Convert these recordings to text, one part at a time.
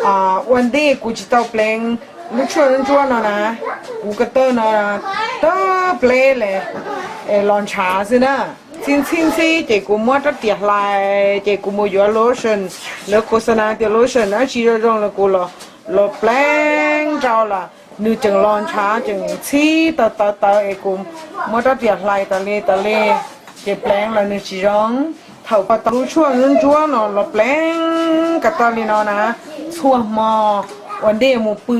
Ua ntej kuv tsis tau pleev lub tshuaj ntsuab no na, kuv ko taw no tawg pleb li los ntshav xwb na. Ntxhib ntxhib ntxhib ces kuv muab rab riam hlais ces kuv mus yuav lotion, lawv khos nas tias lotion dab tsi zoo zoo los kuv los pleev rau los nws tseem los ntshav tseem ntxhib tawv tawv tawv es kuv muab rab riam hlais tas li tas li ces pleev los nws tsis zoo. Thaum ko taw lub tshuaj ntsuab no los pleev ko taw li no na, txhua hmo ua ntej mus pw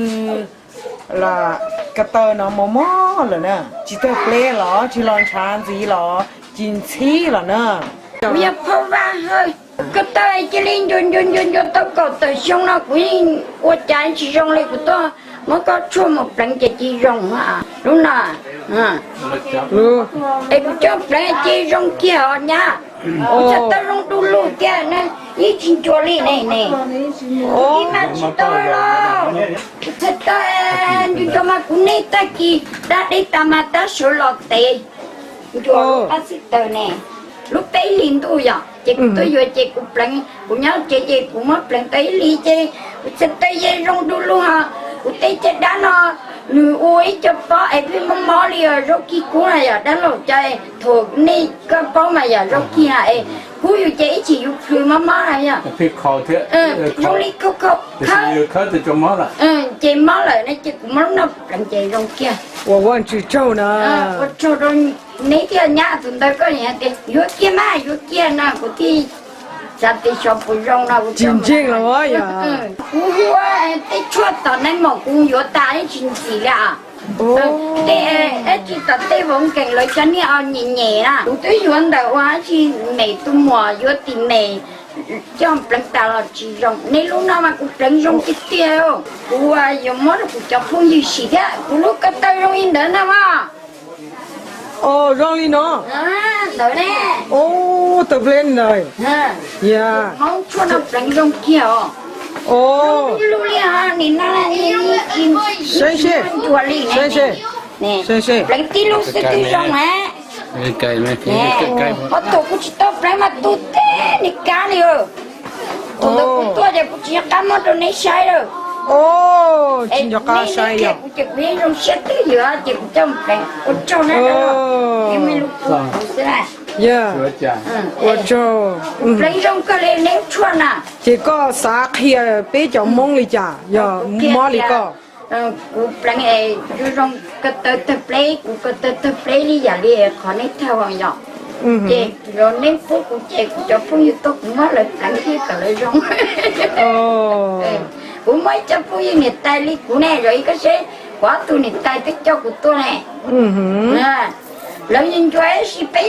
los ko taw no mos mos lawm na, tsis tawg pleb los tsis los ntshav ntxiv los tsis ntxhib los na. Kuv yog phauj Vaj Hawj, ko taw cia li ncua ncua ncua ncua tau kaum tawm xyoo no kuv yeej ua cas tsis zoo li, kuv tuaj muab koj tshuaj mus pleev ces cia li zoo lub no. Es kuv coj pleev cia li zoo kiag os nyab. Kuv txhais taw zoo du lug tiag na, yeej tsis ncua li ne ne. Kuv ib mas tsis tau los, kuv txhais taw ncua ncua mas kuv niaj tag kis da dej tas mas tab sawv los tev ncua lub qab xwb taws ne. Lub peb hlis ntuj yom, ces kuv tuaj yuav ces kuv pleev, kuv nyob tsev ces kuv muab pleev tau ib hlis ces kuv txhais taw yeej zoo du lug os. Kuv tej caj dab no nws ua ib co pob es pheej mob mob li os, zaub kib kub na yom, dab laug cov thaum nej koj paub mas yom, zaub kib na es kub yus ces ib chim yus plhws mob mob na yom. Zoo li khau khau khawb, ces mob lawm ne ces kuv muab lub no pleev ces zoo kiag. Ua vaj tswv tsaug na. Ua tsaug rau neb thiab nyab, tus ntawd koj tias yuav kiag mas yuav kiag no kuv thiaj xav tias xyov puas zoo no kuv tsis ntseeg los yog. Kuv hu tej tshuaj tom neej mom kuv yuav tas tsis ntxim li. Tej dab tsi tom tej vauv nkees lawv cov niag o nyem nyem na, kuv twb yuav ntawm ua dab tsi mem tus muam yuav tim mem coj pleev tas los tsis zoo, nej lub no mas kuv pleev zoo tiag tiag. Kuv yuav muab rau kuv cov phooj ywg sim thiab, kuv lub ko taw zoo li ntawd ntag mas. Zoo li no. Ntawd ne. Tawg pleb ntawd. Hmoob tshuaj no pleev zoo kiag os. Lub li nim no tsis ncua li ne. Pleev tib lub xwb twb zoo na. Ho tus kuv tsis tau pleev mas tu teb niag kab li. Tus ntawd kuv tuaj ces kuv tsis nco qab muab rau neb saib lawm. Tsis nco qab saib yom. Kuv ces kuv yeej zoo siab twb ywm ces kuv coj pleev ua tsaug na. Ua tsaug. Ua tsaug. Pleev zoo kawg li neb tshuaj na. Ces koj xav qhia peb cov Hmoob li cas yog mob li koj? Kuv pleev es zoo zoo ko taw tawg pleb, kuv ko taw tawg pleb li yam li qhov neb thaij yom. Ces los neb pub kuv ces kuv cov phooj ywg tuaj kuv muab lawv pleev thiab kom lawv zoo. Kuv muaj ib co phooj ywg niam tais li kuv ne, zov ib koj seb kuv ob tug niam tais twb coj kuv tuaj ne. Lawv ncua ncua ib si peb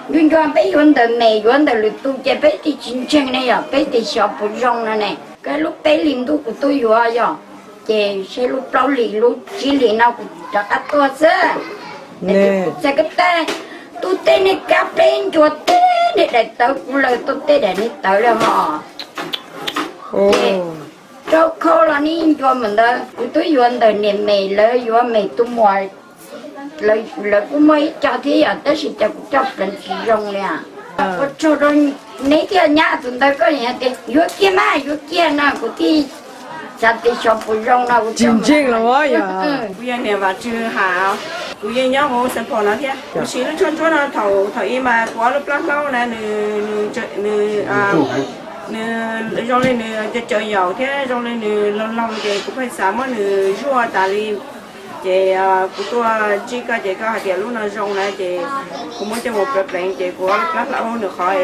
ncua ncua peb yuav ntawm mem yuav ntawm lwm tus ces peb tsis ntseeg ne yom, peb tias xyov puas zoo no ne. Koj lub peb hlis ntuj kuv tuaj yuav yom, ces seb lub plaub hlis lub tsib hlis no kuv rov qab tuaj xwb. Txhais ko taw tu tej niag kab pleb ncua tej niag daim tawv kuv laws tuaj tej daim niag tawv lawm hos. Ces rau khau los neb ncua mus ntawd, kuv twb yuav ntawm niam mem, lawv yuav mem tus muam, lawv kuj muaj ib co thiab yom, tab sis cas kuv coj pleev tsis zoo li. Ua tsaug rau neb thiab nyab, tus ntawd koj tias yuav kiag mas yuav kiag no kuv thiaj xav tias xyov puas zoo no kuv tsis ntseeg los yog. Kuv yog niam Vam Tswv Ham, kuv yeej nyob hauv Xeev Phos no thiab. Kuv siv lub tshuaj ntsuab no thaum thaum ub mas kuv ob lub plab hlaub na nws nws zoo li nws caws yaum thiab zoo li nws loog loog ces kuv pheej xav muab nws zuaj tas li. Ces kuv tuaj ntsib koj ces koj hais tias lub no zoo na ces kuv muab coj mus pleev pleev ces kuv ob lub plab hlaub nws qhov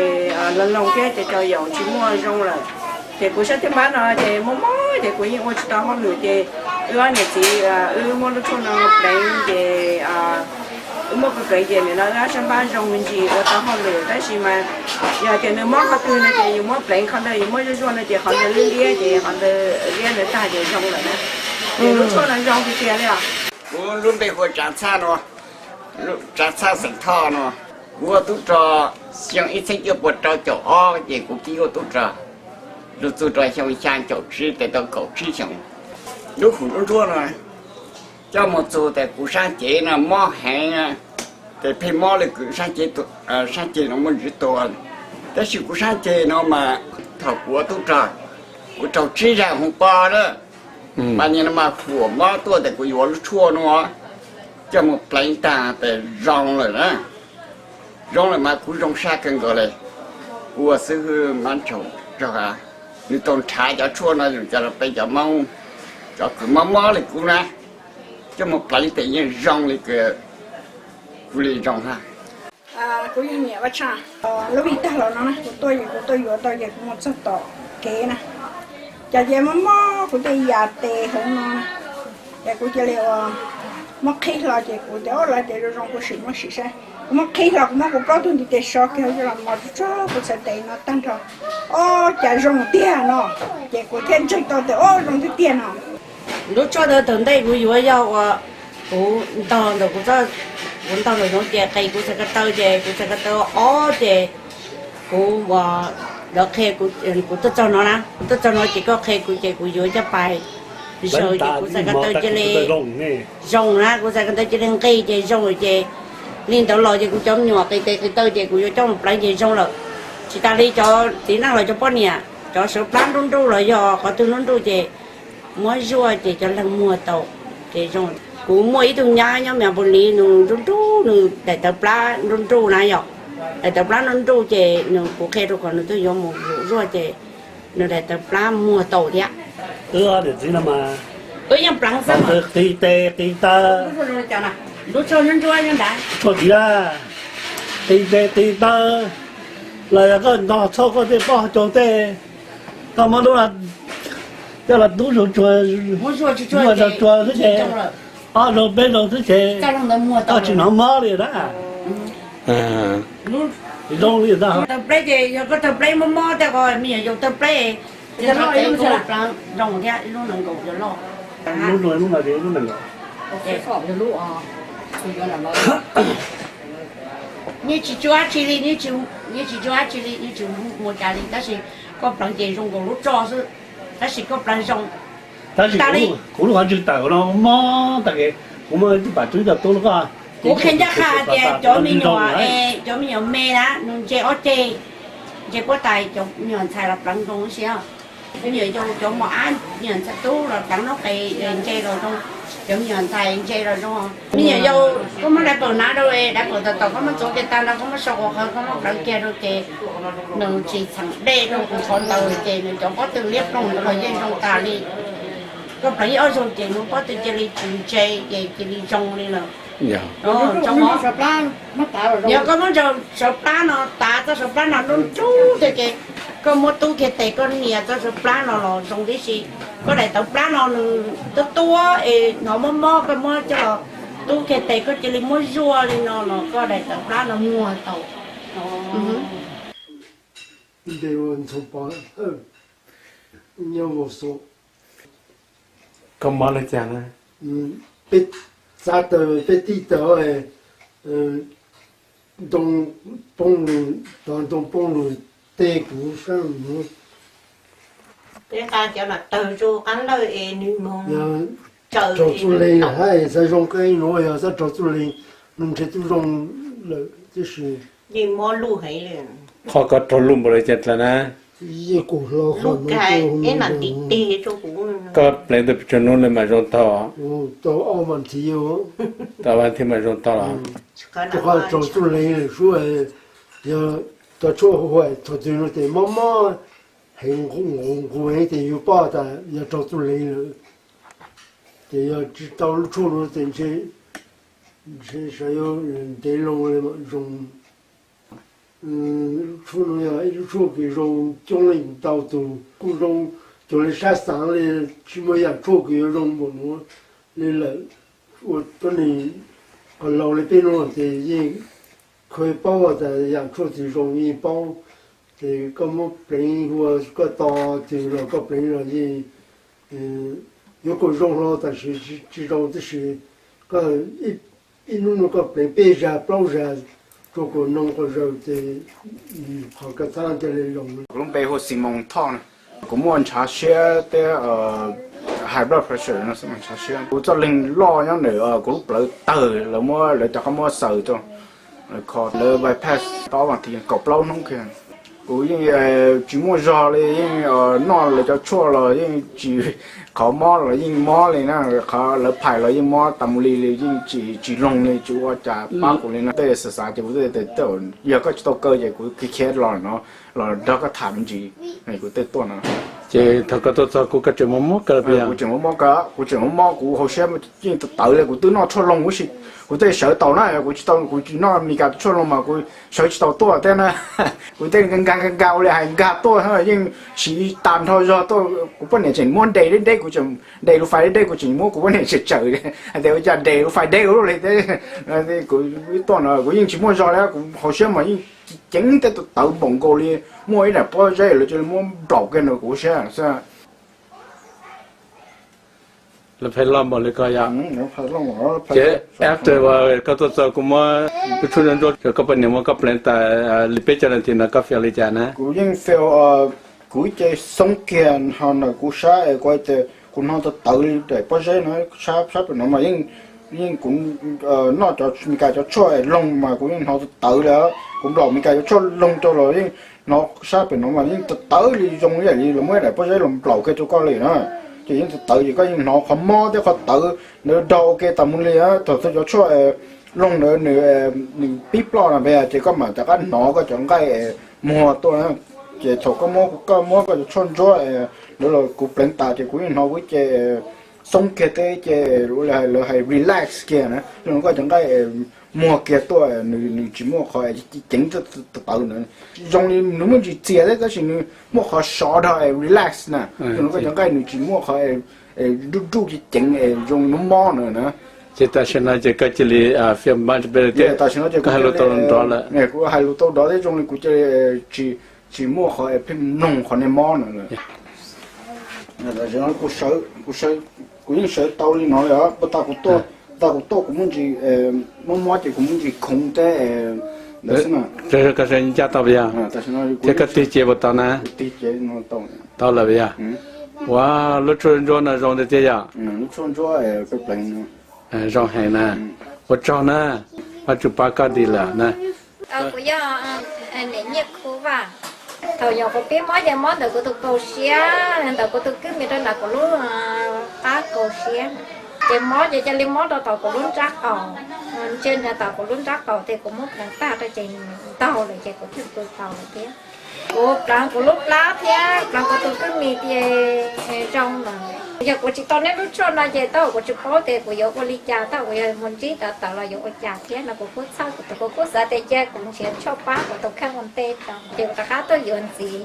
loog loog thiab caws caws yaum tsis muaj zoo lawm. Ces kuv sab thiab mab no ces mob mob ces kuv yeej ua tsis tau hauj lwm ces wb ob niam txiv wb muab lub tshuaj no pleev ces wb muab pleev pleev ces nim no wb ob sab mab zoo me ntsis ua tau hauj lwm tab sis mas yog tias nws mob qhov twg no ces yus muab pleev qhov ntawd, yus muab zuaj zuaj no ces qhov ntawd liab liab ces qhov ntawd liab ntawd tag ces zoo lawm na. Ces lub tshuaj no zoo tiag tiag li os. Kuv lub npe hu ua Tsav Txhaj no, Tsav Txhaj xeem Thoj no. Kuv ua tub rog xyoo ib txhiab cuaj puas rau caum ob ces kuv pib ua tub rog, lug txug rau xyoo xyaa caum tsib tes tau kaum tsib xyoos. Lub hum ntsuab no coj moog txug tes kuv sab ceg no mob heev, tes pheej mob le kws sab ceg, sab ceg no muaj ntsis tuag, tab sis kuv sab ceg no mas thaum kuv ua tub rog Kuv raug tsib zag hoo pob na, mas nim no mas huam mob tuaj tes kuv yuav lub tshuaj no coj mus pleev tag tes zoo lawm na. Zoo lawm mas kuv zoo sab kawg nkaus li. Ua xib hwb mab ntshaus rog, nws tau nrhav cov tshuaj no yus cov los peb cov Hmoob, cov kws mob mob li kuv na, coj mus pleev tes yeej zoo li kuv li zoo na. Kuv yog niam Vaj Tshaaj, lub vij tag los no na kuv tuaj, kuv tuaj yuav tau ces kuv mus txog tom kev na, cas ces mob mob kuv tej yam tes hauv no na, ces kuv cia li ua muab qhib hlo ces kuv tias o lawv tias zoo zoo kuv sim muab sim saib. Kuv muab qhib hlo kuv muab kuv plaub tug ntiv tes so kiag coj los mos tsuag tsuag kuv txhais tes no tag nrho, o cas zoo tiag no, ces kuv thiaj ntseeg tau tias o zoo tiag tiag no. Lub tshuaj ntawd thaum ntej kuv yuav yog uas kuv ntog ntawm kuv, kuv ntog ntawm no ces qe kuv txhais ko taw ces kuv txhais ko taw ob ces kuv ua lawv qhia kuv tuaj txog no na, kuv tuaj txog no ces koj qhia kuv ces kuv yuav coj pais zaws ces kuv txhais ko taw cia li zoo na, kuv txhais ko taw cia li nqig ces zoo ces li ntawd los ces kuv cov me nyuam qis tes qis taw ces kuv yuav coj mus pleev ces zoo lawm. Tsis tas li cov txiv neej los cov poj niam cov sawv plab nruj nruj los yog qhov twg nruj nruj ces muab zuaj ces cov leeg muag tau ces zoo. Kuv muaj ib tug nyab nyob Mes Kas Lis nws nruj nruj, nws daim tawv plab nruj nruj na yom, daim tawv plab nruj nruj ces nws, kuv qhia rau kom nws tuaj yuav mus zuaj ces nws daim tawv plab muag tau thiab. Wb niam txiv no mas wb yeej pleev xwb, qis tes qis taw, lub tshuaj ntsuab ntsuab nyob ntawd, tshuaj tiv laj, qis tes qis taw, los yog koj ntog txhoj koj tej pob caug tej, koj muab lub coj los tub zuag tsuag, zuag tsuag xwb ces ob zaug peb zaug xwb ces koj tsis hnov mob li na. Zoo li ntawd. Tawg pleb ces yog koj tawg pleb mob mob tej ko me nyuam yaus tawg pleb, zoo thiab ib lub nees nkaum loj. Nyias tsis tsuab dab tsi li, nyias tsis tsuab dab tsi li, nyias tsis muaj cas li, tab sis koj pleev ces zoo nkaus lub tsho xwb, tab sis koj pleev zoo. Tab sis kuv lub qhov ntswg tawm no mob tag kis, kuv muaj ib tug pam tswb coj tub rau koj. Kuv qhia ncaj qha hais tias cov me nyuam, cov me nyuam me na nws ntse ob ceg, ntse puab tais, cov me nyuam ntxhais los pleev zoo ua si. Me nyuam yaus cov mos ab, me nyuam ntxhais tub los pleev noob qes ntse los zoo, cov me nyuam ntxhais ntse los zoo. Me nyuam yaus koj muab diaper hnav rau, diaper tom tom koj muab txuav kiag tag nrho koj muab sau qhov qhov muab pleev kiag rau ces nws tsis txheem dej rau qhov ntawd ces nws cov pob tw liab ploog ntawd los yeej zoo tas li. Koj pleev ib ob zaug ces nws pob tw cia li tsis ntse ces cia li zoo li lawm. Yog koj muab sawv plab no tav txoj sawv plab no nruj nruj tiag ces koj muab tub kiag tes koj nias txoj sawv plab no los zoo tib si. Koj daim tawv plab no nws tuab tuab es hnov mob mob koj muab coj los tub kiag tes koj cia li muab zuaj li no los koj daim tawv plab no muag tau. Npe hu ua Ntxhoo Pov Hawj, nyob Vos Xos. Koj mob li cas na? Peb txav taws peb tij taws, ntoo poob lug, tog ntoo poob lug tej kuv sab lug. Peb qab cov lam tawg rau qab lawj es nws moog raug txuj leeg hab xav zoo qeeb nuav yog xav raug txuj leeg, nws ntshe tub zoo lawm tib si. Yeej mob luj heev li. Qhov koj raug luj npaum li cas dlaag na? Yeej kuv hlo qhov nuav, koj pleev tau pes tsawg nub le mam zoo tau? Tau ob vas thiv. Tau ob vas thiv mam zoo tau los? Rua qhov raug txuj leeg lawm sub, yog cov tshuaj hu ua thaum twg no tes mob mob heev, nqus heev tes yug poj tas yog raug txuj leeg lawm. Ces yog tsis tau lub tshuaj nuav tes ntshe sawv yuav ntev loo le mam zoo. Lub tshuaj nuav yog ib lub tshuaj kws zoo coob leej ntau tug kuj zoo, cuag le sab xaav le, tsis muaj yaam tshuaj kws yuav zoo npaum nuav le lawm. Ua tuab neeg qhov laug le peb nuav tes yeej khav paub tas yaam tshuaj twg zoo yeej paub. Ces koj muab pleev hu ua koj tos twg los koj pleev los yeej yuav kuas zoo hlo tam sim tsis zoo tab sis koj ib hnub no koj pleev peb zag plaub zag rua kuas noo quas zaws ces qhov koj txhab ca le zoo. Kuv lub npe hu ua Ximoos Thoj na. Kuv muaj ntshav siab thiab high blood pressure no xwb mas ntshav siab. Kuv txoj leeg loj nyob ntawm kuv lub plawv tawg, lawv muab lawv cov qab muab xaws rau, lawv kho lawv bypass tau ob vas thiv kaum plaub hnub kiag. Kuv yeej tsis muaj zog li, yeej noj lawv cov tshuaj los yeej tsis, qhov mob los yeej mob li na, qhov lawv phais los yeej mob tas mus li li, yeej tsis, tsis loog li, tsis ua cas pab kuv li no. Tej xav xav ces kuv tej, yog koj tsis tau kaw ces kuv khiav los no, los nrog koj tham me ntsis, kuv tej tuaj no. Ces thaum koj tuaj txog kuv koj tseem muab mob kawg? Kuv tseem muab mob kawg, kuv tseem muab mob, kuv hauv siab yeej tawv li, kuv twb noj tshuaj loo huv si, kuv tej sawv tau na, kuv tsis tau, kuv tsis noj Meskas tshuaj loo mas kuv sawv tsis tau tuaj thiab na. Kuv tej nkag nkag nkag ua li hais nkag tuaj yeej siv tas nrho zog tuaj, kuv poj niam tseem muab nres deb deb, kuv tseem nres lub fais deb deb, kuv tseem muab kuv poj niam tsawm tsawm hais tias ua cas nres lub fais deb ua luaj li thiab. Kuv tuaj no kuv yeej tsis muaj zog li, kuv hauv siab mas yeej ceev, tej tawv npaum nkaus li, muaj ib daim pob zeb lawv cia li muab nplaum kiag ntawm kuv siab xwb. Lawv phais loj npaum li ko yom. Ces after uas koj tuaj txog kuv muab lub tshuaj ntsuab rau koj poj niam muab koj pleev tas li peb caug nas this no koj feel li cas na? Kuv yeej feel, kuv ib ce xoob kiag ho ntawm kuv sab es kuv hais tias kuv hnov tawv tawv li daim pob zeb no, sab, sab pem no mas yeej, yeej kuv noj cov Meskas cov tshuaj es loog mas kuv yeej hnov tawv tawv li, kuv nplaum Meskas cov tshuaj loog rau los yeej hnov sab pem no mas yeej tawv tawv li zoo ib yam li lawv muab ib daim pob zeb los nplaum kiag rau koj li na. Ces yeej tawv tawv ces koj yeej hnov qhov mob thiab qhov tawv ntawd dog ua ke tas mus li. Thaum twg cov tshuaj loog ntawd nws, nws pib ploj no pes ces koj mam rov qab hnov koj cov nqaij muag tuaj na. Ces thaum koj muab, koj muab koj cov tshuaj ntsuab ntawd los kuv pleev tas ces kuv yeej hnov kuv ce xoob kiag thiab ce, ua li lawv hais relax kiag na, zoo li koj cov nqaij muag kiag tuaj, nws tsis muaj qhov ceev tawv ntawd, zoo li nws muaj ntsis txias thiab tab sis nws muaj qhov sov dog relax na, zoo li koj cov nqaij nws tsis muaj qhov ruj ruj ceev ceev zoo li mob mob na. Ces tam sim no ces koj cia li feel much better thiab, koj hais lus tau nrov lawm. Kuv hais lus tau nrov thiab zoo li kuv cia li tsis, tsis muaj qhov pheej mloog qhov niag mob na. Kuv yeej sawv tau li no li os, puag ta kuv tuaj, puag ta kuv tuaj kuv muaj ntsis mob mob ces kuv muaj ntsis khoov thiab ntawd xwb na. Koj sawv ncaj tau puas yog? Thiab koj tig ces puas tau na? Tau lawm puas yog? Ua, lub tshuaj ntsuab no zoo tiag tiag yom? Zoo heev na. Ua tsaug na, Vajtswv pab koj dim lawm na. Kuv yog niam Nyiaj Khu Vaj. Thaum nyuam qhuav pib mob ces mob ntawm kuv tus kaus siab, ntawm kuv tus kwj mis rau nram kuv lub qab kaus siab. Ces mob ces cia li mob rau tom kuv lub nrab qaum, ntsia nrog tom kuv lub nrab qaum ces kuv muab pleev tag rau ces ntaug lawm ces kuv thiaj pw tau lawm thiab. Kuv pleev kuv lub plab thiab pleev kuv tus kwj mis ces zoo lawm. Yog kuv tsis tau noj lub tshuaj no ces tab sis kuv tsis paub tias kuv yuav ua li cas, tab sis kuv yog mus ntsib tawv tawv los yuav ua cas thiab no kuv kuj txhawj kuv tus, kuv kuj xav tias cia kuv nrhiav tshuaj pab kuv tus kheej ua ntej tso ces kuv rov qab tuaj yuav ntxiv,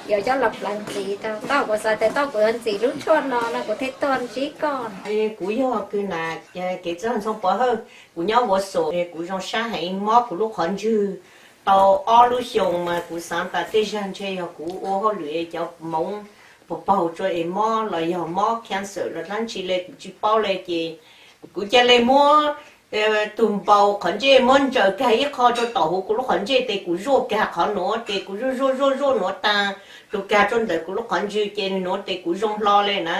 yuav coj los pleev ntxiv rau, tab sis kuv xav tias tab sis kuv yuav ntxiv lub tshuaj no no kuv thiaj tuaj ntsib koj. Kuv yog Kws Nam, kev txog Ntxhoo Pov Hawj, kuv nyob Huas Xos, kuv zoo sab heev, mob kuv lub qhov ntswg tau ob lub xyoos mas kuv xav tas tej zag ntshe yog kuv ua hauj lwm cov moov paug paug tsua es mob los yog mob cancer los dab tsi li kuv tsis paub li ces kuv cia li muab tus npau qhov ntsej muab ntsaws kag ib qho rau tom huv kuv lub qhov ntsej tes kuv zuaj kag qhov nuav tes kuv zuaj zuaj zuaj zuaj nuav taag rua kag rua ntawm kuv lub qhov ntswg ces nuav tes kuv zoo hlo li na.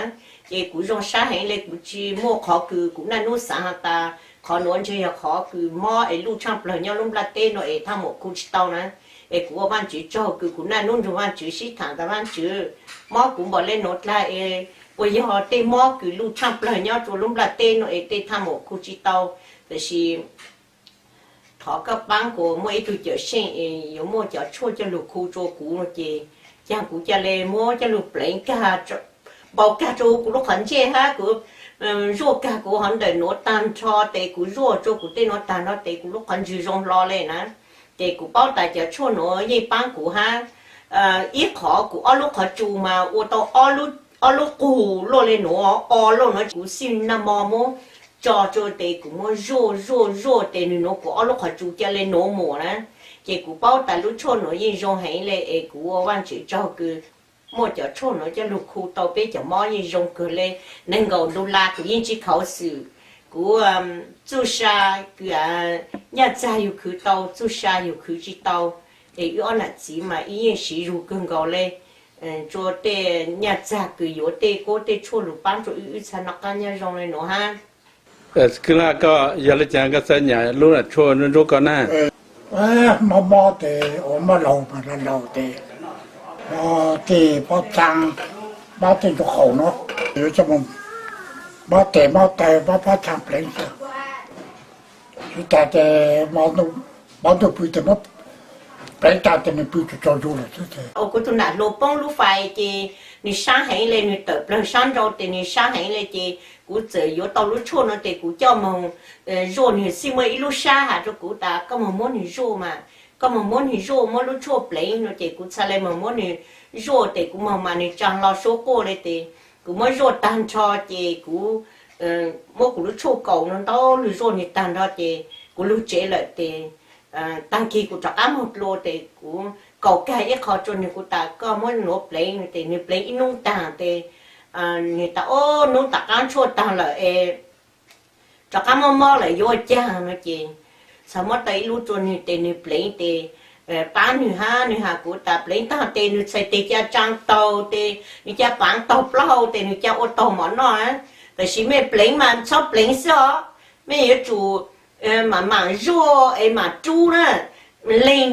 Ces kuv zoo sab heev li kuv tsis muaj qhov kws kuv naj nub xaav has tas qhov nuav ntshe yog qhov kws mob es luj tshaaj plawg nyob lub nplaj teb nuav es thaaj mum khu tsis tau na. Es kuv ua Vaajtswv tsaug kws kuv naj nub nrug Vaajtswv sib thaam tas Vaajtswv, mob kuv npaum le nuav dlaag es puas yog tej mob kws luj tshaaj plawg nyob rua lub nplaj teb nuav es tej thaaj mum khu tsis tau. Tab sis thov koj paab kuas muaj ib tug cawm seej es yuav muaj cov tshuaj coj lug khu rua kuv no ces caag kuv ca le muab coj lug pleev kag, npau kag rua kuv lub qhov ntsej hab kuv zuaj kag kuv hov ntawm nuav taag nrho tes kuv zuaj rua kuv tej nuav taag nrho tes kuv lub qhov ntswg zoo hlo le na. Ces kuv paub tas cov tshuaj nuav yeej paab kuv hab. Ib qhov kuv ob lub qhov tsu mas ua tau ob lub qug luaj le nuav, o luaj nuav, kuv xij naj mo muab tso rua tes kuv muab zuaj zuaj zuaj tes nwg nuav kuv ob lub qhov tsu ca le nuav mus na. Ces kuv paub tas lub tshuaj nuav yeej zoo heev le es kuv ua Vaajtswv tsaug kws muaj cov tshuaj nuav coj lug khu tau peb cov mob yeej zoo kawg le. Nees nkaum dollar kuv yeej tsis khuv xim. Kuv txuj sa kws nyaj txag yug khwv tau, txuj sa yug khwv tsis tau, es wb ob nam txiv mas wb yeej siv zug kawg nkaus le. Tsua tej nyaj txag kws yuav tej kuab tej tshuaj lug paab rua wb, wb txhaj noj qaab nyob zoo le nuav hab. Kwv Laj, koj yog le caag koj txhaj nyam lub tshuaj ntsuab koj na? Mob mob tes ua mob laug mas laug tes mob tej pob txha, mob tej nraub qaum no, yuav coj mus mob tes mob taw mob pob txha pleev xwb. Tsis tas ces mob ntuj pw tes mob pleev tag ces nws pw tsaug zog lawm xwb. Kuv tus nam hluas poob lub fais ces nws sab heev le, nws tawm plawg sab nrau tes nws sab heev le ces kuv txawm yuav tau lub tshuaj no tes kuv coj moog zuaj nws xij muaj ib lub sab has rua kuv tas koj moog muab nws zuaj mas, koj moog muab nws zuaj muab lub tshuaj pleev no ces kuv txhad le moog muab nws zuaj tes kuv moog mas nws tsaa hlo suab quaj le tes kuv muab zuaj tag nrho ces kuv muab kuv lub tshuaj kaus no ntau lug zuaj nws tag nrho ces kuv lug tsev lawm tes tag kis kuv rov qab moog dlua tes kuv kaus kag ib qho rua nws kuv tas koj muab nuav pleev tes nws pleev ib nub tag tes nws tas o nub tom qaab tshuaj tag lawm es rov qab mob mob lawm yuav ua caag no ces txhad muab tau ib lub rua nws tes nws pleev tes paab nws hab nws has kuv tas pleev tag tes nws txhais tes ca tsaa taug tes nws ca paav taug plaub hau tes nws ca ua taug mov noj. Tab sis mej pleev mas txhob pleev xwb os, mej yuav tsum mam mam zuaj es mam rub na. Leeg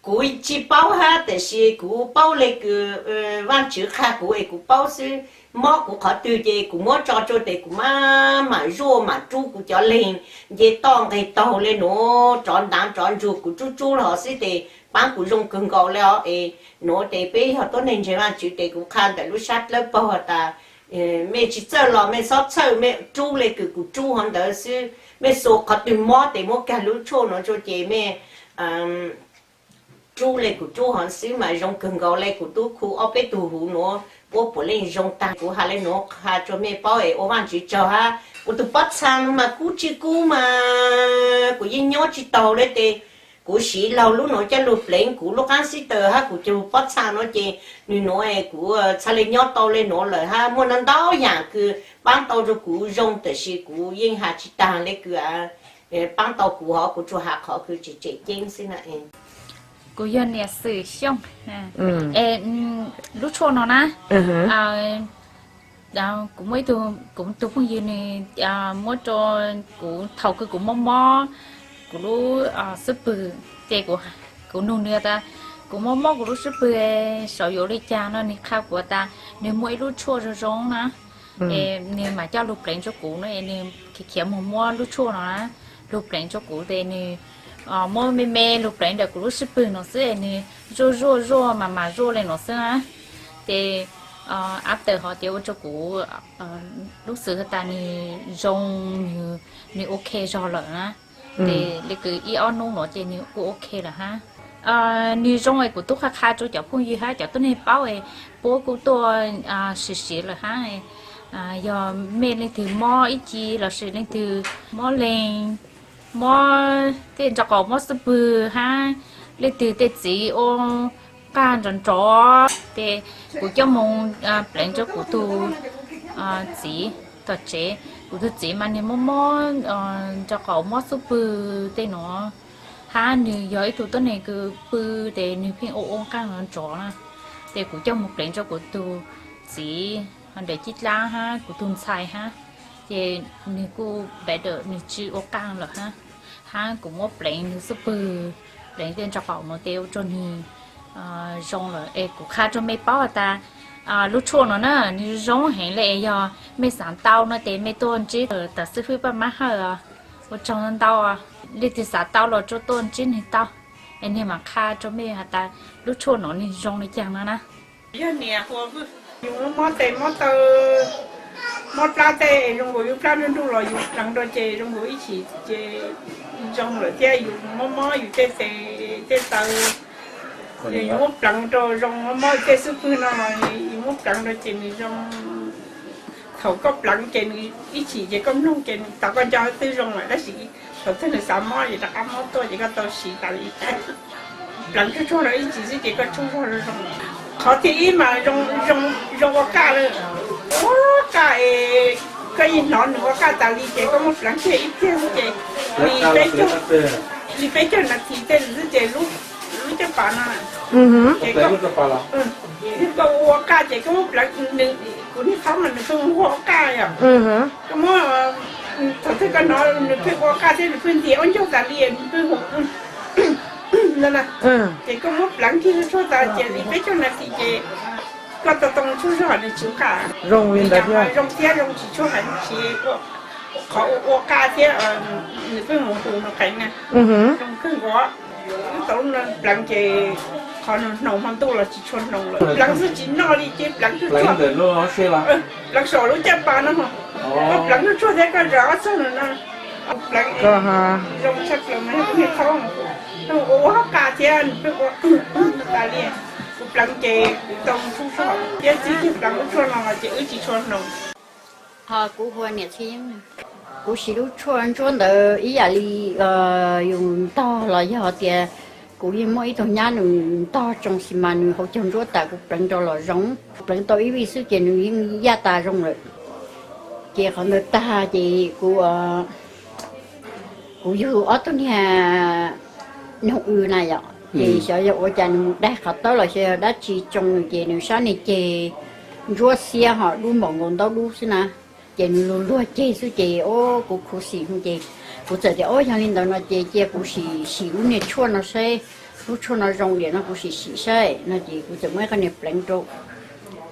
kuv tsi paub hab tab sis kuv paub le kws Vaajtswv qha kuv es kuv paub xwb. Mob kuv qhov twg ces kuv muab tso rua tes kuv mam mam zuaj mam rub kuv cov leeg nce toj nqeg taug le nuav, rov ntaav rov ntsug kuv rub rub le hov xwb tes paab kuv zoo kawg nkaus le os. Es nuav tes peb yog tuab neeg ntseeg Vaajtswv tes kuv qha ntawm lub sab dlawb paug has tas mej tsi txawj los mej txhob txhawj, mej rub le kws kuv rub hov ntawd xwb. Mej xuas qhov twg mob tes muab kag lub tshuaj nuav rua ces mej rub le kuv rub hov xwb mas zoo kawg nkaus le. Kuv tub khu ob peb tug huv nuav puab puav leej zoo tag. Kuv has le nuav qha rua mej paub es ua Vaajtswv tsaug hab. Kuv tus pob txha mas kub tsi kub mas kuv yeej nyob tsi taug le tes kuv siv laug lub nuav coj lug pleev kuv lub qaab xib taws hab kuv cov pob txha nuav ces nws nuav kuv txhad le nyob tau le nuav lawm hab muaj ntau ntau yaam kws paab tau rua kuv zoo tab sis kuv yeej has tsi tag le kws paab tau kuv hov kuv tsuas has qhov kws tseem tseem ceeb xwb na. Kuv yog niam Xwm Xyooj. Lub tshuaj no na, kuv muaj ib tug, kuv tug phooj ywg nws muab rua kuv thaum kws kuv mob mob kuv lub xub pwg ces kuv nug nws tas kuv mob mob kuv lub xub pwg saum yuav ua li cas no nws qha kuv tas nws muaj ib lub tshuaj zoo zoo na es nws mam coj lug pleev rua kuv no es nws khiav khiav moog muab lub tshuaj no na lug pleev rua kuv tes nws muab me me lug pleev ntawm kuv lub xub pwg no xwb es nws zuaj zuaj zuaj mas mam zuaj le no xwb na. Ces after hov ces ua rua kuv lub xwm tas nws zoo, nws ok zog lawm na. Ces le kws ib ob nub no ces nws kuj ok lawm hab. Nws zoo es kuv tub qha qha rua cov phooj ywg hab cov tuab neeg paub es puab kuj tuaj siv siv lawm hab. Yog mej leej twg mob ib ci lossis leej twg mob leeg, mob tej nraub qaum mob xub pwg hab leej twg tej txiv ua qaj nrov nrov ces kuv coj moog pleev rua kuv tug txiv tom tsev. Kuv tug txiv mas nws mob mob nraub qaum mob xub pwg tej no hab nws yog ib tug tuab neeg kws pw ces nws pheej ua ua qaj nrov nrov na. Ces kuv coj moog pleev rua kuv tug txiv ho ntawm cib dlaab hab kuv tug ntxhais hab ces nws kuj better, nws tsi ua qaj lawm hab. Hab kuv muab pleev nws xub pwg, pleev tej nraub qaum no ces ua rua nws zoo lawm es kuv qha rua mej paub has tas lub tshuaj no na nws zoo heev le es yog mej xaav tau no ces mej tuaj ntsib tawm xib fwb Paj Mab Hawj os. Ua tsaug ntau, leej twg xaav tau los tsuas tuaj ntsib nwg tau es nwg mam qha rua mej has tas lub tshuaj no nwg zoo le caag no na. Yog niam hu, yus mob mob tes mob taw, mob plab tej es zoo nkaus yus plab nruj nruj los yus pleev rau ces zoo nkaus ib chim ces zoo lawm thiab. Yus mob mob yus tej tes tej taw, yus muab pleev rau zoo, mob mob tej xub pwg no los yus muab pleev rau ces nws zoo. Thaum koj pleev ces nws ib chim ces koj mloog ces nws tau koj nco twb zoo lawm tab sis thaum twg nws xav mob ces rov qab mob tuaj ces koj tau siv tas li. Pleev tsuag tsuag rau ib chim xwb ces koj tsaug zog zoo. Qhov thib ib mas zoo ua qaj, ua qaj es koj yeej hnov nws ua qaj tas li ces koj muab pleev kiag ib pliag xwb ces li peb caug nas this tej xwb ces lub caj pas no ces koj ua qaj ces koj muab pleev, kuv niag thaub mas nws pheej ua qaj yom, koj muab Thaum twg koj hnov nws pheej ua qaj thiab nws pheej ntiav ua ncaug tas li nws pheej hu no na, ces koj muab pleev kiag tshuaj tas ces li peb caug nas this ces koj tau too tshuaj zog nws tsis qaj. Zoo li ntawd thiab, zoo thiab zoo tsis tshuaj heev tsis qhov ua ua qaj thiab nws pheej mus hu no qeev na. Zoo kawg nkaus. Wb tau pleev ces qhov nws hnoos hmo ntuj los tsis tshua hnoos lawm. Pleev xwb tsis noj li ces pleev tshuaj, pleev saum lub caj pas no, koj pleev tshuaj thiab koj zam ob txog no no, pleev zoo tshaj plaws mas kuv niag thaub ua ua qaj thiab nws pheej ua tas li. Kuv pleev ces kuv tau tshuaj zog thiab txij kiag pleev lub tshuaj no los ces wb tsis tshua hnoos. Ho kuv hu ua niam Txhiaj Yeeb. Kuv siv lub tshuaj ntsuab ntawd ib yam li yus ntog los yog tias kuv yeej muaj ib tug nyab nws ntog tsoo xis mas nws hauv caug ntsuab tas kuv pleev rau los zoo. Kuv pleev tau ib vij xwb ces nws yeej yaj tas zoo lawm. Ces qhov ntawd tag ces kuv, kuv yug ob tug niag noog w na yom, ces xyov yog ua cas nws mus daig qhov tawb los xyov yog dab tsi tsoo nws ces nws sab niag ceg ntsuab xiab ho dub npaum nkaus ntaub dub xwb na. Ces nws luag luag ceg xwb ces o kuv khuv xim ces kuv txawm tias o yog li ntawd no ces cia kuv sim sim lub niag tshuaj no saib, lub tshuaj no zoo diam no kuv sim sim saib no ces kuv txawm muab ib qho niag pleev rau,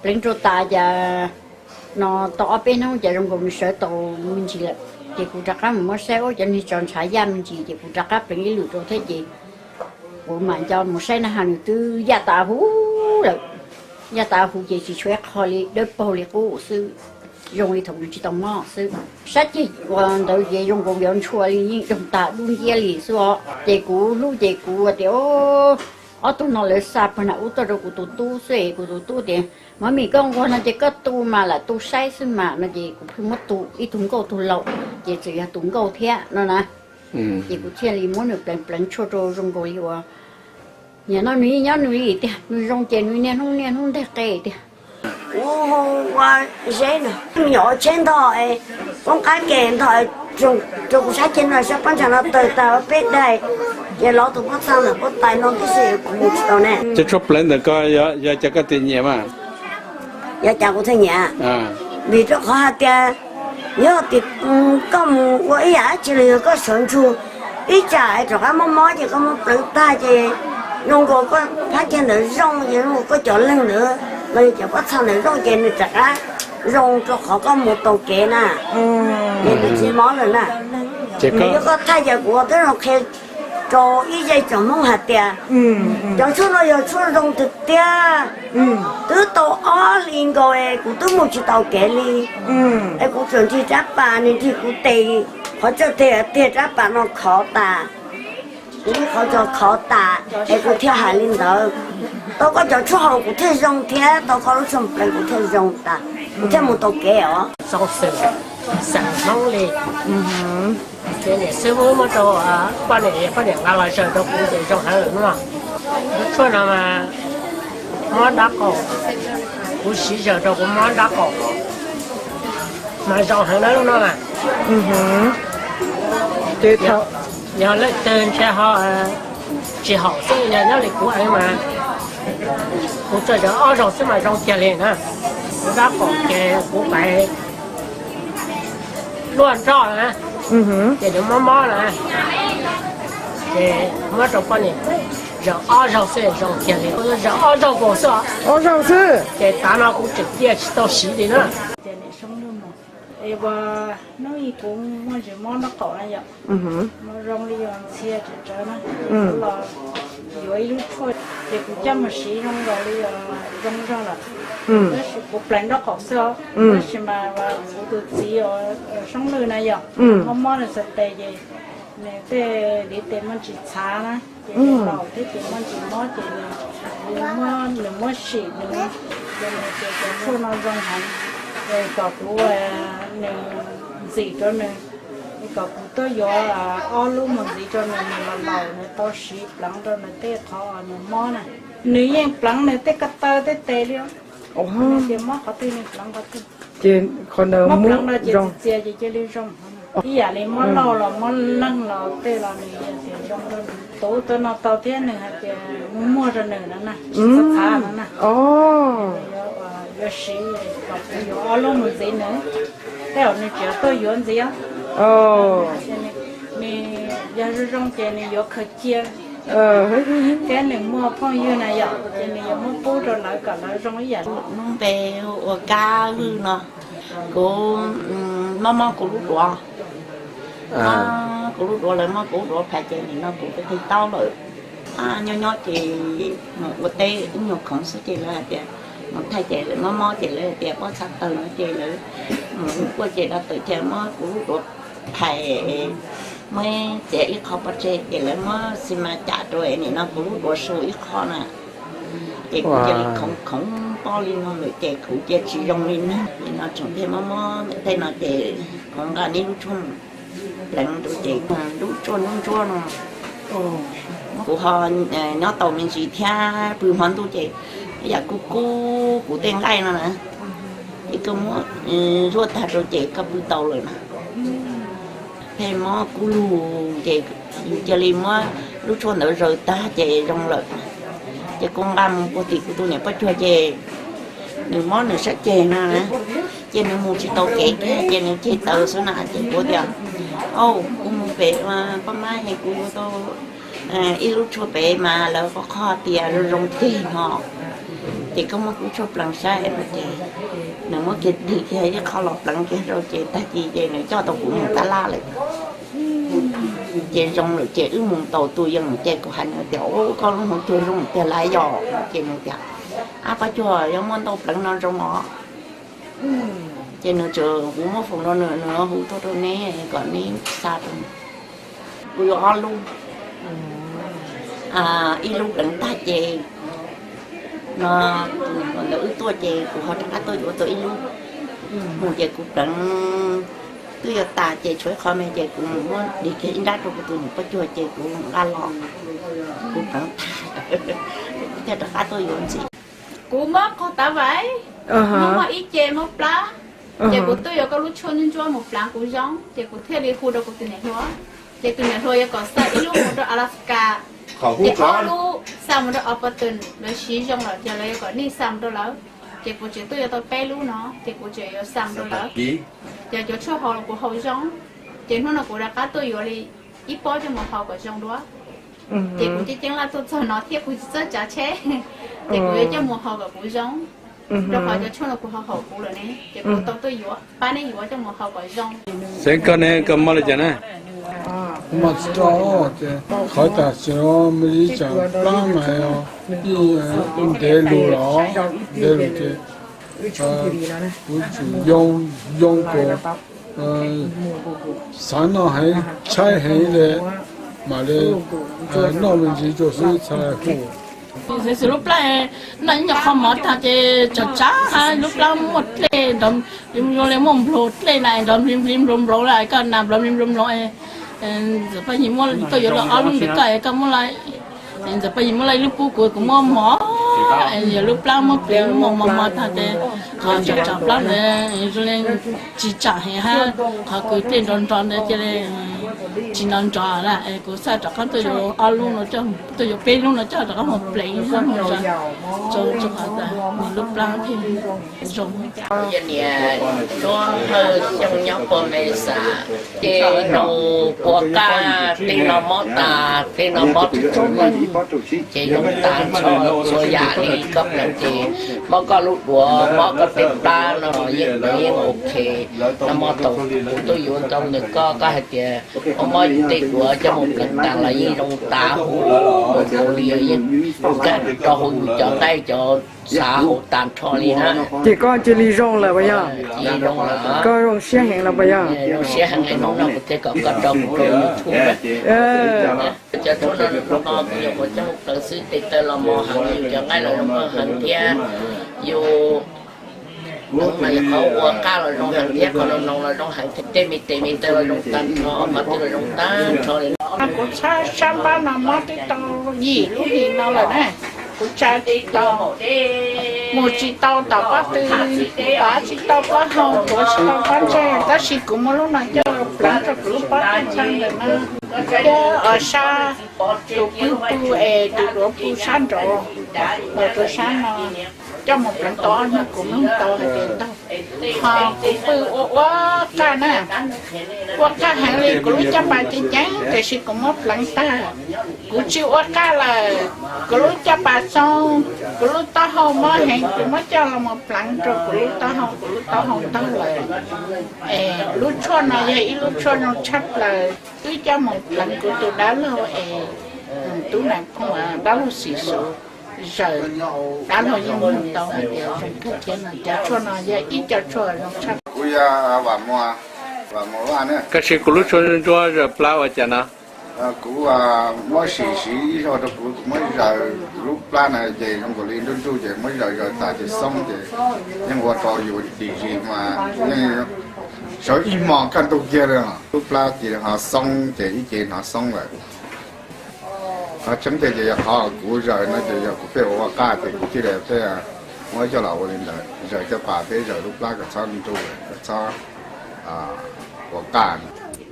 pleev rau tas cas no tau ob peb hnub cas zoo nkaus nws sawv tau me ntsis lawm. Ces kuv rov qab mus muab saib ub cov niag tso ntshav yaj me ntsis ces kuv rov qab pleev ib lwm rau thiab ces kuv mam nco mus saib na has nws twb yaj tas huv lawm. Yaj tas huv ces tsis tshuav ib qho li, dawb paug li qub xwb, zoo li thaum nws tsis tau mob xwb. Sab ceg uas ntawd ces zoo nkaus yuav ntshua li yeej doog tas dub nciab li xwb os. Ces kuv hlub ces kuv tias ob tug no lawv xa pag nam ub tuaj rau kuv tus tub xwb es kuv tus tub tias Mami koj nquag no ces koj tu mas lam tu saib xwb mas no ces kuv pheej muab tu ib tug nkauj tug laus ces txawm yog tus nkauj thiab no na. Ces kuv thiaj li muab nws pleev pleev tshuaj rau zoo nkaus li uas nim no nws yeej nyob nws li tiag, nws zoo ces nws niaj hnub niaj hnub nteg qe tiag. Kuv hu ua Zeb no, me nyuam ua tsheb ntog, poob qab ke ntog, rau kuv sab ceg no sab pob ntsag no tawg tag peb daig, ces lov tus pob txha ntawm pob tais no tib si kuv mus tsis tau ne. Cov tshuaj pleev ntawm ko yog cas koj thiaj nyiam mas? Yog cas kuv thiaj nyiam? Vim rau qhov hais tias yog tias koj mus ua ib yam dab tsi los yog koj sawv ntsug ib tsam rov qab mob mob ces koj muab pleev tag ces zoo nkaus koj phab ceg ntawd zoo ces zoo nkaus koj cov leeg ntawd los yog cov pob txha ntawd zoo ces nws rov qab zoo rau qhov koj mus taus kev na, ces nws tsis mob lawm na. Nws yog koj thaij ces kuv twb zoo qhia rau ib zej tsoom Hmoob hais tias cov tshuaj no yog tshuaj zoo tiag tiag. Twb tau ob hlis nkaus es kuv twb mus tsis taus kev li, es kuv tseem nrig rab pas, nws nrig kuv tes, qhov tsawg tes tiag rab pas no khov tas, kuv lub qhov tso khov tas es kuv thiaj hais li ntawd. Tau koj cov tshuaj haus kuv thiaj zoo thiab tau koj lub tshuaj pleev kuv thiaj zoo tas, kuv thiaj mus taus kev os. Xov xwm xeem Hmoob li. Ces niam xib hwb muab rau poj niam, poj niam nqa los zaws rau kuv ces zoo heev lawm no. Lub tshuaj no mas mob nrab qaum, kuv siv zaws rau kuv mob nrab qaum mas zoo heev na lub no mas. Ces yog leej twg ntshe ho tsis haum xwb, yog nyob li kuv ev mas kuv tsuas zaws ob zaug xwb mas zoo kiag li na. Kuv nrab qaum ces kuv pais luaj nroj na, ces nws mob mob na, ces muab rau poj niam zaws ob zaug xwb zoo kiag li, zaws ob zaug nkaus xwb. Ob zaug xwb ces tav no kuv tseem cia tsis tau siv li na. Ces niam Soob Lwj mus, es ua hnub ib kuv muaj ntsis mob nraub qaum na yom, zoo li yog ntxhia tsawv tsawv na, kuv los yuav ib lub tshuaj ces kuv coj mus siv zoo nkaus li yog zoo zog lawm. Tab sis kuv pleev nraub qaum xwb os, tab sis mas kuv tus txiv Soob Lwj na yom, mob mob nws txhais tes ces nws tej liv tes muaj ntsis txhav na, ces nws laus thiab ces muaj ntsis mob ces nws muab sim nws, ces nws tias cov tshuaj no zoo heev, es kom kuv nws ntxim rau nws, es kom kuv tuaj yuav ob lub mus ntxiv rau nws, nws los laus nws tau siv pleev rau nws tej qhov nws mob na. Nws yeej pleev nws tej ko taw tej tes li os. Nws tias mob qhov twg nws pleev qhov twg. Ces qhov ntawd mob pleev no ces txias ces cia li zoo. Ib yam li mob laug los mob leeg los tej los nws tias zoo rau nws. Tus ub tus no tau thiab nws hais tias muag muag rau nws no na, tsis txhob txhav no na. Yuav siv kom kuv yuav ob lub mus ntxiv nws, tej zaum nws tseem tuaj yuav ntxiv os. Nws yog zoo zoo ces nws yuav khaws cia, thiab nws muaj phooj ywg na yom, ces nws yuav muab pub rau lawv kom lawv zoo ib yam. Lub npe ua Kab Vwj no, kuv mob mob kuv lub duav, kuv lub duav lawv mob kuv lub duav phais ces nim no kuv twb qhib taub lawm. Nyob nyob ces mus ua teb ib nyuag khoov xwb ces lawv hais tias, mus thaij ces lawv mob mob ces lawv hais tias pob txha tawg no ces lawv mus kuaj ces dab tawm ces mob kuv lub duav phais, muab txiav ib qho pov tseg ces lawv muab xi mas cam rau es nim no kuv lub duav su ib qho na. Ces kuv cia li khoov khoov pob li no lawm ces kuv cia tsis zoo li na. Nim no tseem thiaj mob mob tej no ces kuv nqa neb lub tshuaj pleev rau ces lub tshuaj ntsuab ntsuab no, kuv ho nyob tau me ntsis thiab pw hmo ntuj ces ib yam kub kub kuv tej nqaij no na, ces koj muab zuaj tag rau ces koj pw tau lawm na. Thiaj mob kub lug ces yus cia li muab lub tshuaj ntawd zaws tag ces zoo lawm. Ces kuv nqa mus puag tim kuv tus niam poj cuag ces nws mob nws sab ceg no na, ces nws mus tsis tau kev kiag ces nws ceg taws xwb na ces kuv tias, au, kuv mus pem poj mab es kuv yuav tau ib lub tshuaj pem mas lawv qhov qhov tias zoo zoo ceg no, ces koj muab kuv tshuaj pleev saib no ces nws muab kiag dig kiag ib qho los pleev kiag rau ces tag kis ces nws coj tau kuv mus tab laj lawm. Ces zoo lawm ces wb mus tau tus yees ces kuv hais nws tias, ua koj lub hauv cuag zoo tiag lawm yom? Ces nws tias, ab, poj cuag, yog muaj ntau pleev no zoo os. Ces nws tseem, kuv muab foom rau nws, nws hu tuaj rau neb kom neb xa rau. Kuv yuav ob lub, ib lub pleev tag ces no tus niam hluas ntawd wb tuaj ces kuv ho rov qab tuaj yuav tau ib lub. Mus ces kuv pleev twb yuav tas ces tshuav ib qho me ces kuv mus muab dig kiag ib nrab rau kuv tus niam poj cuag ces kuv nqa los, kuv pleev tag, kuv thiaj rov qab tuaj yuav ntxiv. Kuv mob qaug tav vais, mob ib ce mob plab, ces kuv tuaj yuav koj lub tshuaj ntsuab ntsuab mus pleev kuv zoo, ces kuv thiaj li hu rau kuv tus niam hluas, ces tus niam hluas yuav kom xa ib lub mus rau Alaska, ces ob lub xa mus rau Alberta, lawv siv zoo lawm ces lawv yuav kom nej xa mus rau lawv, ces kuv tseem tuaj yuav tau peb lub no, ces kuv tseem yuav xa mus rau lawv, ces cov tshuaj haus los kuv haus zoo, ces hnub no kuv rov qab tuaj yuav li ib pob coj mus haus kom zoo dua. Ces kuv ceeb ceeb laj tuaj txog no thiab kuv tsis txawj tsav tsheb, ces kuv yuav coj mus haus kom kuv zoo, rau qhov cov tshuaj no kuv haus haus kuv lawm ne, ces kuv tau tuaj yuav, pab neb yuav coj mus haus kom zoo. Xeev, koj ne, koj mob li cas na? Mob tsis tau, ces qhov tas sim no me ib tsam plab mas yog ib ntev lug los, ntev lug ces kuv tsum yoo, yoo kuv xav noj heev, tshaib heev li, mam li noj me ntsis rau xwb txhad hu. Xwm lub plab noj ib nyuag qho mov tag ces tsam tsam lub plab muaj dlej, zoo li muaj nplog dlej na, nrov nplig nplig nploos nploos lawm, koj nas nplov nplig nploos nploos. Ntxawm Paj Yim muab tuaj yuav los ob lub ntawm koj es koj muab los, Ntxawm Paj Yim muab los ib lub pub kuv, kuv muab mov, yog lub plab muab pleev muaj mov mov tag ces qhov tsam tsam plab ntawd zoo li tsis tsam heev hab qhov kws dlej nrov nrov ntawd cia li tsis nrov nrov lawm. Kuv xav rov qab tuaj yuav ob lub no, tuaj yuav peb lub no coj rov qab mus pleev, mus zov, rau qhov tas nws lub plab thiaj zoo. Yog niam Suab Hawj Xyooj nyob puag Mesa, ces nug ua qab tej no mob tas, tej no mob txhua txhua lub, ces zoo tas nrho txhua yam li koj pleev ces mob koj lub duav, mob koj tej plab no yeej, yeej ok, no mob tau kuv tuaj yuav ntawm koj, koj hais tias mob mob yus tej duav coj mus pleev tas los yeej zoo tas huv, zoo li yeej rau hauv yus cov nqaij cov xav hauv tas nrho li na. Ces koj cia li zoo lawm puas yog? Koj zoo siab heev lawm puas yog? Zoo siab heev li, hnub no kuv thiaj kom koj rau kuv rau YouTube. Cov tshuaj no no kuv nyuam qhuav coj mus pleev xwb, tes taw los mos heev, yus cov nqaij los zoo mos heev thiab, yus qhov ua qab los zoo heev thiab, qhov no no los zoo heev thiab, tej me tes me taw los zoo tag nrho, qhov twg los zoo tag nrho li. Kuv sab npab no mob twb tau yim lub hlis no lawm na, kuv tsa tsis tau, mus tsis tau tom pob tw, tav tsis tau pob hau, tuav tsis tau pob ntseg, tab sis kuv muab lub no coj pleev rau kuv lub pob tw ntawm no thiab sab tus pwg pw es tus duav pw sab nraud, los rau sab no, coj mus pleev tau ob hnub kuv mloog tau hais tias taug. Ho kuv pw ua ua qaj na, ua qaj heev li, kuv lub caj pas ceev ceev tiam sis kuv muab pleev tag. Kuv tsis ua qaj lawm, kuv lub caj pas xoo, kuv lub taub hau mob heev, kuv muab coj los mus pleev rau kuv lub taub hau, kuv lub taub hau taug lawm. Es lub tshuaj no yog ib lub tshuaj zoo tshaj plaws, wb coj mus pleev kuv tus dab laug es tub nais phoo dab laug Xim Xus zaws, dab laug yeej mus tau hais tias zoo kawg thiab no. Cov tshuaj no yog ib co tshuaj zoo tshaj. Kuv yog Vam Muas, Vam Muas Vaj na. Koj siv kuv lub tshuaj ntsuab zaws plab ua cas no? Kuv muab sim siv ib zaug rau kuv, kuv muab zaws lub plab na ces zoo nkaus li nruj nruj ces muab zaws zaws tas ces xoob ces yeej ua rau yus dim zis mas yeej sawv ib hmos kaj ntug kiag li. Lub plab ces ho xoob ces ib ce hnov xoob lawm. Qhov tseeb tiag ces yog qhov kuv zaws no ces yog kuv pheej ua ua qaj ces kuv thiaj li pheej muab coj los ua li ntawd, zaws caj pas thiab zaws lub plab kom txhob nruj, kom txhob ua qaj.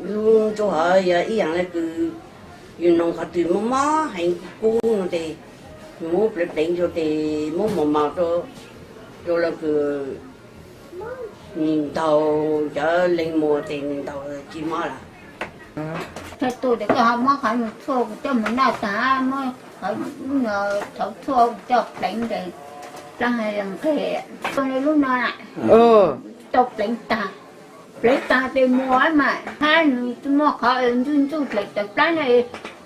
Lub nruj hov yog ib yam li kws yus noog qhov twg mob mob heev kub no ces yus muab pleev pleev rau ces muab mos mos rau, rau los kws nws ntaug cov leeg muag ces nws ntaug tsis mob lawm. Txhua tus ces koj ho muab qhov no tshuaj kuv coj mus noj tag, muab qhov no thauv tshuaj kuv coj pleev ces plaab nqeg. Zoo li lub no, tau pleev tag, pleev tag ces muag mas hab nws muaj qhov ntsuj ntsuj dlaim tawm plab no,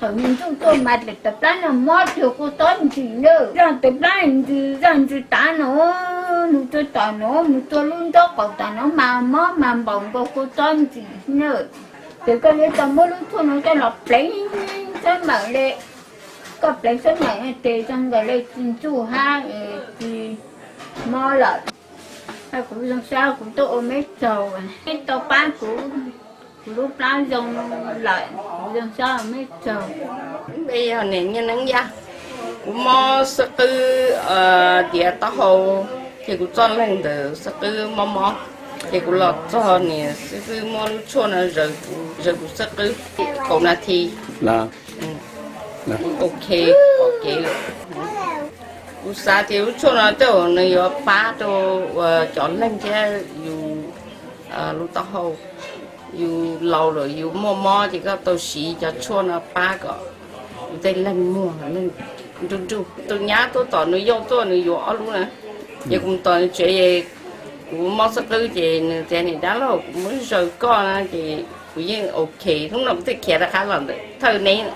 thaum nws ntsuj tuaj mas dlaim tawm plab no mob cuag kua txob ntsim na, zaj tawm plab ntws, zaj ntws tav no, nws tuaj tom no mus tuaj lub nraub qaum tom no mas mob mas npaum nkaus kua txob ntsim na. Ces koj yuav tau muab lub tshuaj no coj los pleev sab npawm li, koj pleev sab npawm ces zoo nkaus li tsis ntsuj hab tsis mob lawm. Kuv zoo siab kuv tuaj ua meb txaug, meb tau pab kuv, kuv lub plab zoo lawm, kuv zoo siab ua meb txaug. Npe yog Niam Nyiaj Neeb Yaj. Kuv mob xab qwb, tiav taub hau, ces kuv txoj leeg ntawm xab qwb mob mob, ces kuv los txog niam xab qwb muab lub tshuaj no zaws kuv xab qwb kaum nas this. Ok, pom kev lawm. Kuv xav tias lub tshuaj no tej zaum nws yuav pab rau uas cov leeg thiab yus lub taub hau. Yus laus lawm yus muaj mob ces koj tau siv cov tshuaj no pab kom yus tej leeg muag, leeg nruj nruj. Tus nyab tuaj tom nws yau tuaj nws yuav ob lub na, ces kuv mus tom nws tsev, kuv mob xab qwb ces nws tias niam dab laug kuv muab zaws koj na ces kuv yeej ok. Hnub no kuv thiaj khiav rov qab los ntawm thawj neb.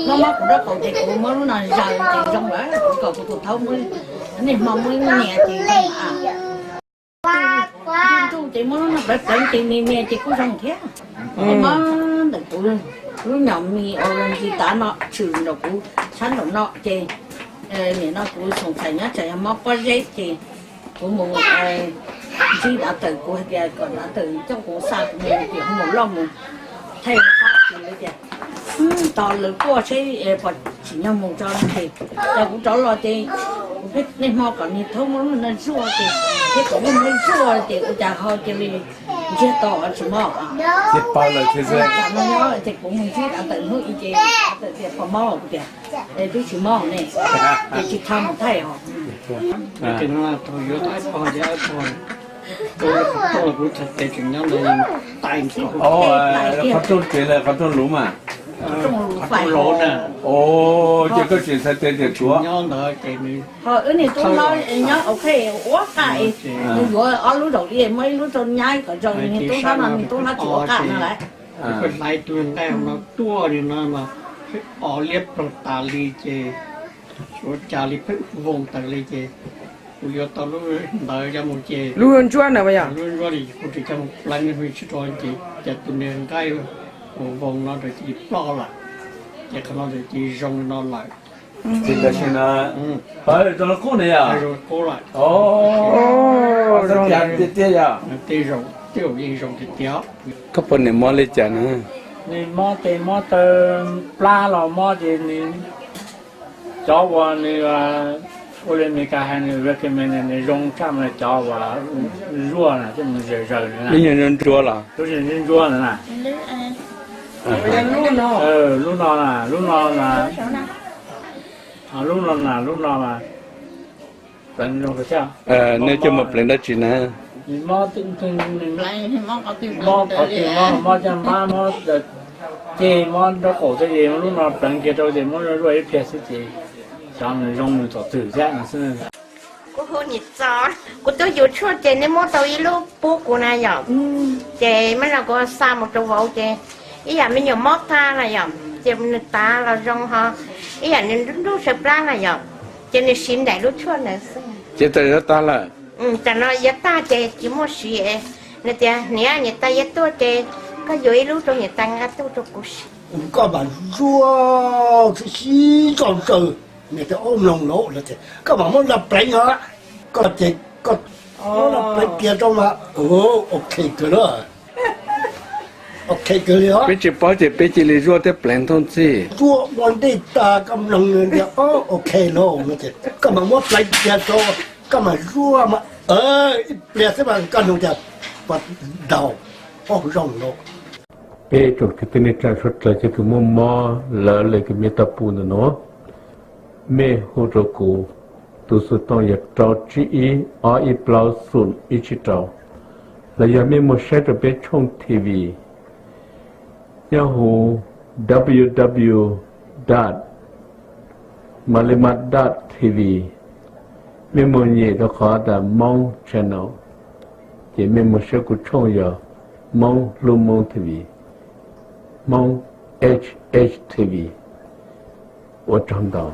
Mob mob kuv nraub qaum ces kuv muab lub no zaws ces zoo lawm, kuv kom kuv tus thaub muab, niaj hmo muab nias ces zoo. Nruj ces muab lub no pleev pleev ces nias nias ces kuj zoo thiab. Mob ntawm kuv lub nyom mis uas ntsis tav no tshwm nraum kuv sab nraum no ces nim no kuv xoom txhais nyob tsam yog mob pob zeb ces kuv mus ntsib dav tawm, kuv hais tias kom dav tawm coj kuv xa kuv mus tias mus loj mus thaij qab ces lawv tias tos lawv tuaj seb pom tsim nyog mus tso no ces, ces kuv rov los ces kuv pheej niaj hmo kom niag thaub muab lub no zuaj ces thiab kom muab zuaj ces ua cas ho cia li ntsiag to tsis mob. Ces kuv mus ntsib dav tawm hnub i ces dav tawm tias pom mob, kuv tias twb tsis mob ne, ces tsis tau mus thaij os. Qhov rooj tsev lawm qhov rooj luv mas. Ces koj tseem txhais tes tias tuav. Ho wb niag tub hlob nyob ua qaj, nws yuav ob lub zaum li, muab ib lub rau nyab kom zoo, niag tub hlob no niag tub hlob tsis ua qaj no lawm. Hlais tus nqaij no tuaj li no mas o liab ploog tas li ces suav cas li pheej voos tawm li ces kuv yuav tau lub ntawd coj mus ces lub ntsuab na, lub ntsuab li kuv tsis coj mus pleev li tsis rau ces cas tus niag nqaij voos no ntawd cia li ploj lawm, ces qhov no ntawd cia li zoo li no lawm. Ces tam sim no pawv zoo li qub na yog? Tiag tiag yog? Tej zaum yeej zoo tiag tiag. Koj poj niam mob li cas na? Nws mob tes mob taw plab los mob ces nws, cov uas nws ua li Meskas hais nws recommend nws zoo tshaj mas cov uas zuaj na, coj mus zaws zaws na. Ib nyuag ntsuab ntsuab los? Ntsuab ntsuab na. Lub no na, lub no na, lub no na, lub no na. Nej coj mus pleev dab tsi na? Mob qhov twg, mob caj mab, mob ceg, mob nraub qaum, tej ces lub no pleev kiag rau ces muab zuaj ib pliag xwb ces xyov nws zoo nws txom txwm thiab no xwb. Kuv hu Nim Txos, kuv tuaj yuav tshuaj ces nej muab tau ib lub pub kuv na yom, ces mam li kuv xa mus rau vauv ces ib yam me nyuam mob tag na yom, ces nws tav los zoo ho, ib yam nws nruj sawv plab na yom, ces nws siv nraim lub tshuaj ntawd xwb. Ces txawm yuav tag lawm. Tam no yuav tag ces tsis muaj siv. Nws tias niam, niam tais yuav tuaj ces koj yuav ib lub rau niam tais nqa tuaj rau kuv siv. Koj mam zuaj sib sib tso tsaws, niam tais ob mloog lawm no ces koj mam muab los pleev os. Koj ces koj muab los pleev kiag rau mas ok kawg li. Ok kawg li os. Peb tsis paub ces peb cia li zuaj thiab pleev thooj txij. Zuaj ua ntej tag koj mloog tias ok lawm no ces koj mam muab pleev kiag rau, koj mam zuaj mas ib pliag xwb mas koj mloog tias puas daug, ob zoo lawm. Peb tsoom kwv tij neej tsa suav dlawg ces tus muaj mob lawv le kws mej tau pum ntawm no, mej hu rau kuv, tus xov tooj yog rau tsib ib ob ib plaub xoom ib tsib rau, los yog mej mus saib rau peb tshooj T V nyob huv W W W dot Malimat dot T V. Mej mus nyem rau qhov tas Hmoob Channel, ces mej mus saib kuv tshooj yog Hmoob Hlub Hmoob T V, Hmoob H H T V. Ua tsaug ntau.